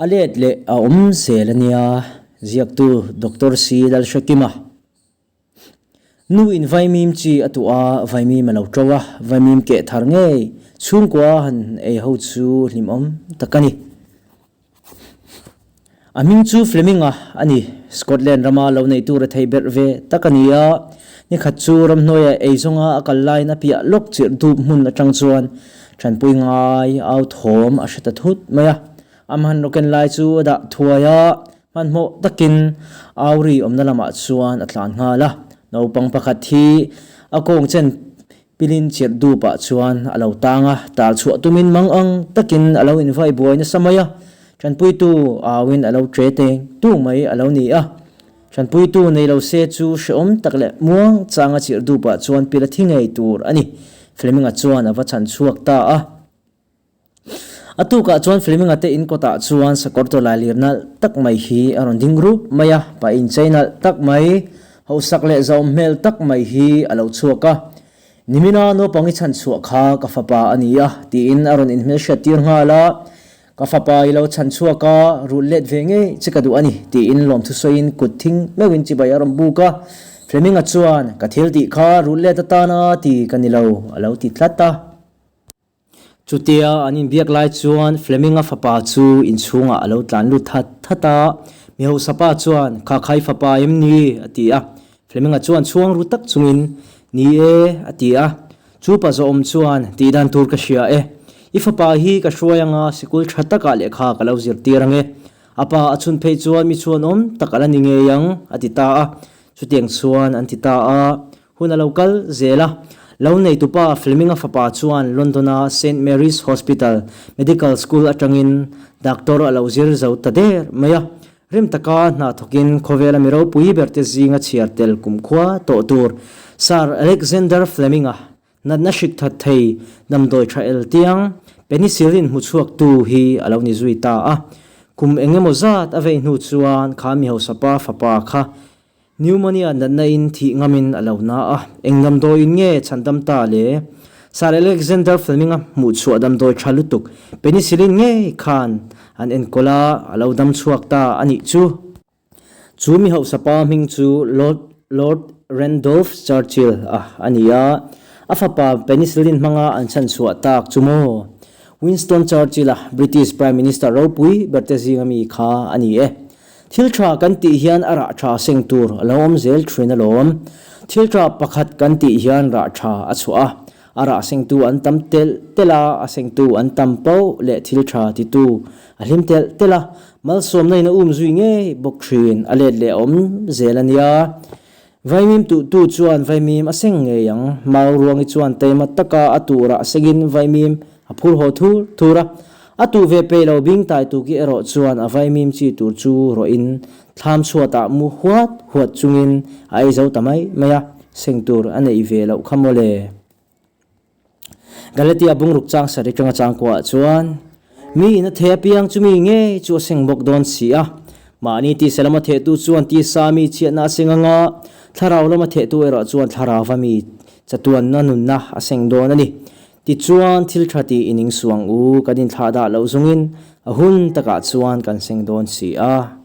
A let leh a awm zel a nia, ziaktu Doctor C Lalhrekima. Nu in vaimim chi a tuah a, vaimim a lo to a, vaimim keh thar ngei chhungkua han ei ho chu hlimawm tak a ni. A hming chu Fleming-a a ni. Scotland rama lo neih tur a thei berh ve tak a ni a. Ni khat chu ramhnuaia ei zawnga a kal laiin a piah lawk chirh dup hmun atang chuan Thanpui ngai au thawm a hre ta thut mai a. A hmanraw ken lai chu a dah thuai a, hmanhmawh takin au ri awmna lamah chuan a tlan nghal a. Naupang pakhat hi a kawng chen Pilin chirh dupah chuan a lo tang a, tal chhuah tumin mang ang takin a lo invai buai nasa mai a, Tanpuitu auin a lo tre teng tung mai a lo ni a. Tanpuitu nei lo se chu hrehawm tak leh muang changa chirh dupah chuan pil a thi ngei tur a ni. Fleming-a chuan a va chhan chhuak ta a. A tukah chuan Fleming-a te in kawtah chuan sakawr tawlai lir nalh tak mai hi a rawn ding rup mai a, pa inchei nalh tak mai, hausak leh zauhawm hmel tak mai hi a lo chhuak a. Nimina naupang i chhan chhuah kha ka fapa a ni a, tiin a rawn inhmelhriat tir nghal a. Ka fapa i lo chhan chhuak a, rulh let ve ngei che ka duh a ni, tiin lawmthu sawiin kut thing meuhin chibai a rawn buk a. Fleming-a chuan, Ka thil tih kha rulh let atana ti ka ni lo, a lo ti tlat a. Chutia an inbiak lai chuan Fleming-a fapa chu inchhungah a lo tlan lut that that a, mi hausa pa chuan, Kha khai fapa em ni? a ti a. Fleming-a chuan chhuang ru tak chungin, Ni e, a ti a. Chu pa zawhawm chuan, Tih dan tur ka hria e. I fapa hi ka hruai anga sikul tha takah lehkha ka lo zirtir ange. A pa a chhun phei chuan mi chhuanawm tak a la ni ngei ang, a ti ta a. Chutiang chuan an ti ta a. Hun a lo kal zel a, lo neitupa Fleming-a fapa chuan London-a Saint Mary's Hospital Medical School atangin doctor a lo zir zo ta der mai a. Rim taka hna thawkin khawvela mi ropui berte zinga chhiar tel kumkhua tawh tur Sir Alexander Fleming-a natna hrik that thei damdawi tha el tiang penicillin hmuchhuaktu hi a lo ni zui ta a. Kum engemaw zat a vei hnu chuan kha mi hausapa fapa kha Pneumonia natna in thih ngam in a lo na a, eng damdawi in nge chhandam ta le? Sir Alexander Fleming-a hmuhchhuah damdawi tha lutuk penicillin ngei khan an enkawl a, a lo dam chhuak ta a nih chu. Chu mi hausa pa hming chu Lord Lord Randolph Churchill a a ni a, a fapa penicillin hmanga an chhanchhuah tak chu maw? Winston Churchill-a British Prime Minister ropui berte zinga mi kha a ni e. Thil tha kan tih hian a rah tha seng tur a lo awm zel thin alawm. Thil tha pakhat kan tih hian rah tha a chhuah a, a rah sengtu an tam telh telh a, a sengtu an tam poh leh thil tha titu a hlim telh telh a, malsawmna in a um zui ngei bawk thin, a let leh a awm zel a nia. Vaimim tuhtu chuan vaimim a seng ngei ang, Mau Ruangi chuan taima taka a turah a sengin vaimim a phur haw thur thur a. A tuh ve peih lo bing tai tuki erawh chuan a vaimim chi tur chu rawhin thlam chhuatah mu huat huat chungin a ei zo ta mai mai a, seng tur a neih ve loh kha mawle. Galatia bungruk chang sarih tanga changkuaah chuan, Mi in a theh apiang chu mi ngei chu a seng bawk dawn si a. Mahni tisa lama thehtu chuan tisa mi chhiatna a seng anga, thlarau lama thehtu erawh chuan thlarauva mi chatuanna nunna a seng dawn a ni. Tichuan, thil tha tih i ning suang u, kan inthlah dah loh zungin a hun takah chuan kan seng dawn si a.